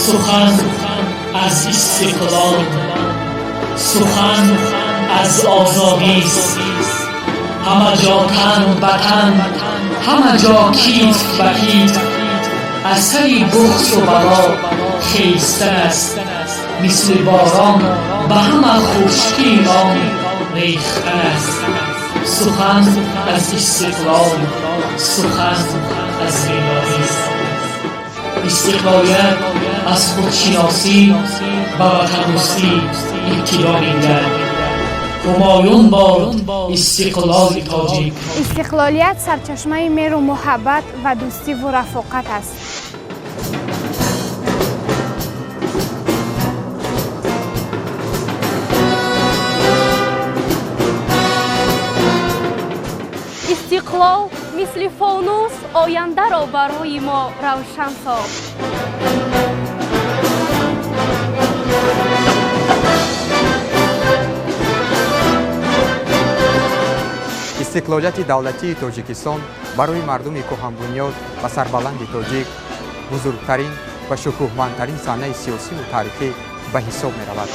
Сухан аз истиқлол, сухан аз озодист. Ҳама ҷо тан ба тан, ҳама ҷо китф ба китф, асари бухсу бало хезтан аст, мисли борон ба ҳама хушкии он рехтан аст. Сухан аз истиқлол, сухан аз бедорист. Истиқлолият аз худшиносӣ ба ватандӯстӣ ибтидо мегирад. Ҳумоюн бод истиқлоли тоҷик! Истиқлолият сарчашмаи меҳру муҳаббат ва дӯстиву рафоқат аст. Истиқлол мисли фонус ояндаро барои мо равшан сохт. Истиқлолияти давлатии Тоҷикистон барои мардуми кӯҳанбунёд ва сарбаланди тоҷик бузургтарин ва шукӯҳмандтарин саҳнаи сиёсиву таърихӣ ба ҳисоб меравад.